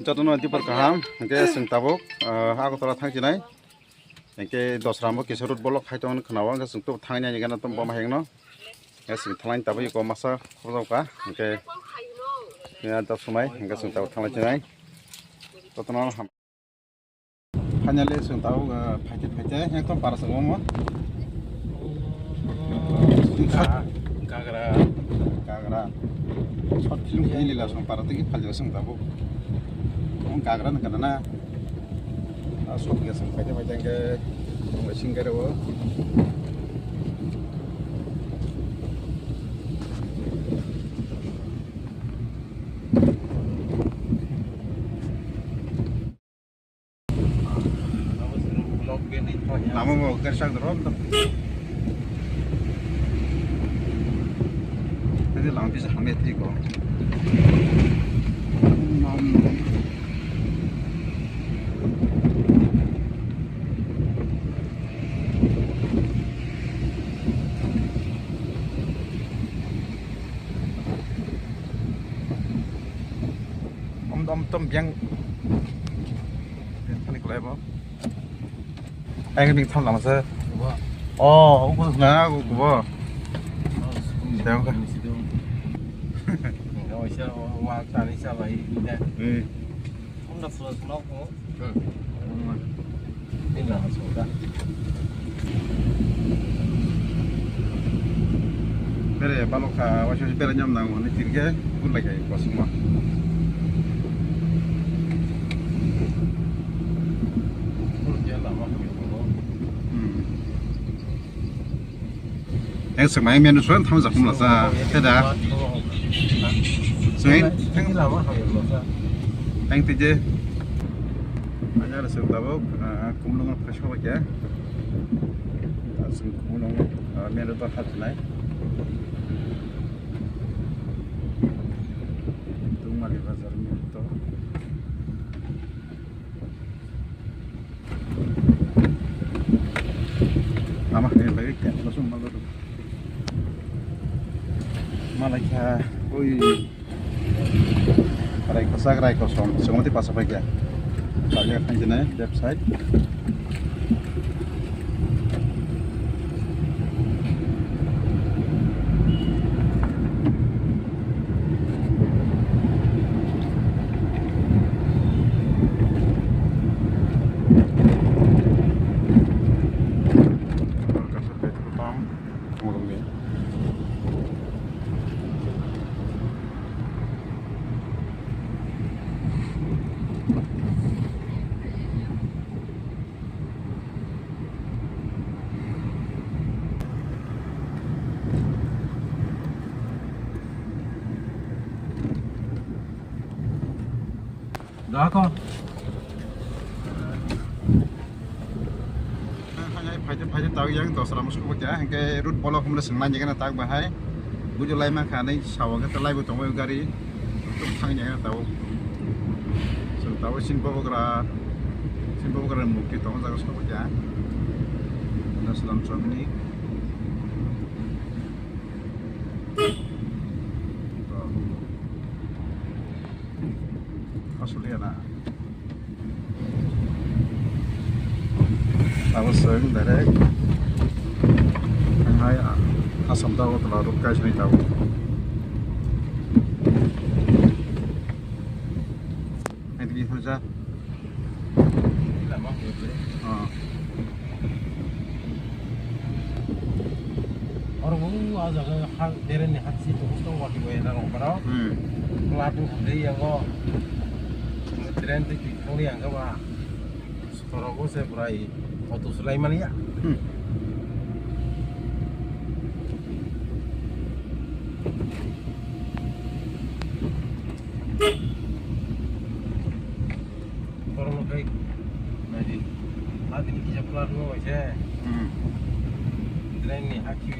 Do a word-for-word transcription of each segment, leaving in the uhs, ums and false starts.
Jotono dipor kaham, hingke chwng tabuk, ah, Agartala thang chinai. Hingke dosra mo kisa road block hai tongmani khwnao, hingke chwng tabuk thangni ani gana tong boma hengno. Hingke chwng thanglai tabuk iko masa khobjak ka, hingke ya dosomai, hingke chwng tabuk thanglai chinai. Jotono ham. Finally, chwng tabuk, ah, phaite phaite, ekdom para chwng omo. Gagra. Gagra. Short film khe lila chwng para tei phalio chwng tabuk. Omo Gagra ni gana na. Ah, short khe chwng phaite phaite hwnkhe chwng bai sing gari o. Lama bo gari sak dorok. Tadi lama bisa hamya tiko. Om dom tom biang. Biang thani kulai bo. Ang bing thom lama se. Kubo. Oh, ubo na, ubo. Dang ka. Ni sido. Ni kawaisa wa tani sa bai ni da. Eh. Honda Plus no ko. Hmm. Ni lama so da. Bere balok kha, waisa waisa bere nyom nang hwnwi tirkhe, bul lai khai kosingma. Bul khe lama hamya tongo. Hmm. Yang swkmai menu suan tham jak khumla sa, te da. Swai. Ni lama hamya tongo sa. Yang tije. Anyar swk tabuk, ah, kumlung phai soba khe. Aswk kumlung, ah, menu ta khatunai. Tungmali bazar ni to. Lama hai bai khe, lasum malo. Malai kha, oi. Rai kwchak, rai kosom, chwngmati pasa pai khe. Tabuk khainjinai left side. Dako. Phaide phaide tau yang dosra musugo kya hingke root bolok humle swngnai jegana tak bahai. Bujo lai mankha nei sawa khe lai bo tongo gari. Tuk thang jegana tau. Sung tau sin bobogra. Sin bobogra mukti tongo jaga sobo kya. Naslam chomni. Australia na. Abo swng direct. Hai Assam ta Agartala road kai sini tau. Ini hoja. Ah. Oro bo a jaga ha, bereni hatsi tong tong wati bo ena rong baro. Hmm. Plat bo hwndai yango. Train twi twi thangli yango ba. Sotoro bo se bwrai auto sulai mani ya. Hmm. Borok no khai naidi. Adini kisa plat no waise. Hmm. Drain ni haki.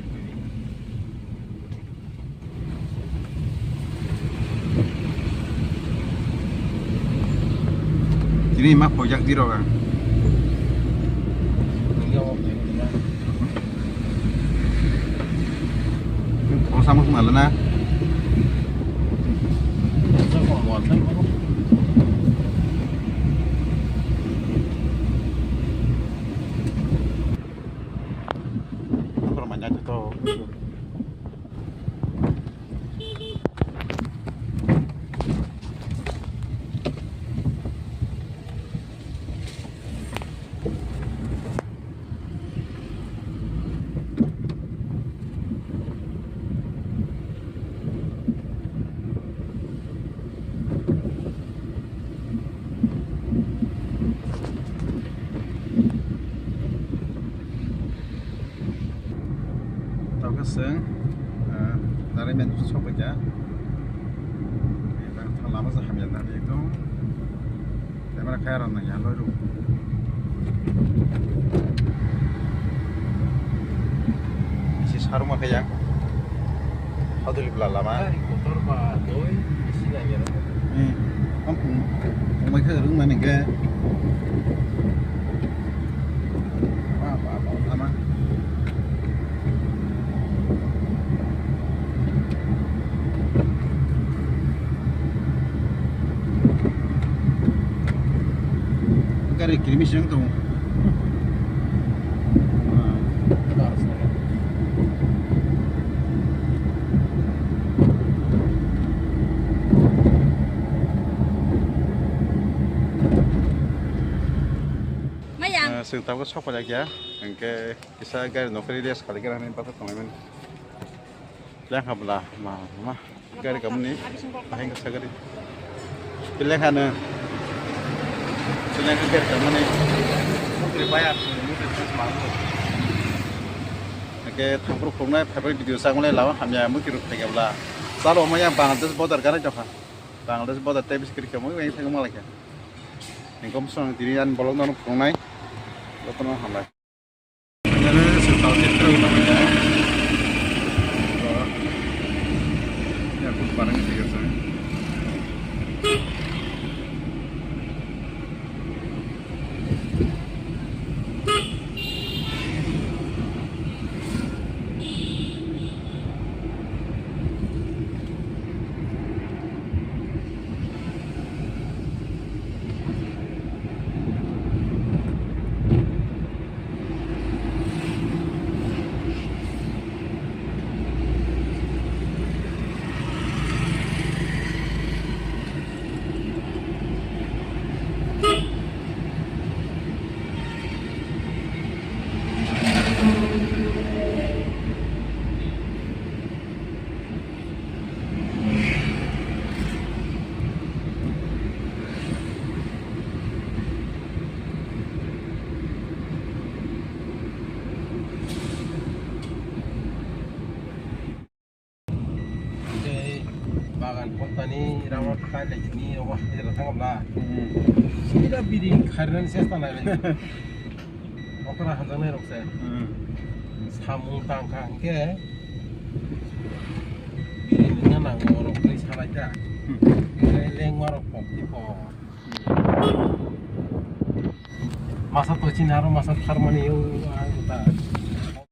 Tini ma pojak di roga. Kau sama kemana na? Mana kaya rang nang ya, loi rung. Isi sarung ma kaya. Haduli bela lama. Gari kotor ba doi, isi nang ya. Hmm. Am pung, pung mai kaya rung nang ke. Ba, ba, ba, lama. Gari kiri miseng tong. Mayang. Eh, sing tabuk sok pada kya, engke. Kisa gari nokri rest khali gari hani bata tonglaimani. Lengha bla ma ma gari kamni. Ahing kasa gari. Lengha no. Lengha gari kamni. Mukri bayar, mukri chance ma. Ake thampur khungnai phaibari video changmani lawa hamya mukri ruk thai gabla. Chalo maya Bangladesh border gari jokha. Bangladesh border tei biskit kamo yang thang malakya. Engkom song diri an bolok no khungnai. Jotono hamlai. Ini sih tahu sih terus namanya. Oh. Ya, aku barang sih ya, saya. Tei bagan koktani rama thai lai sini obo hajra thangabla. Hmm. Sida biri kharinani chesta lai lai. Okra hanjaknai rok se. Hmm. Samung tangkha hwnkhe biri nungna nango rok tei salai ta. Hmm. Hwnkhe lengma rok pok tei pok. Masa to chini aro masa tharmani o ang ta.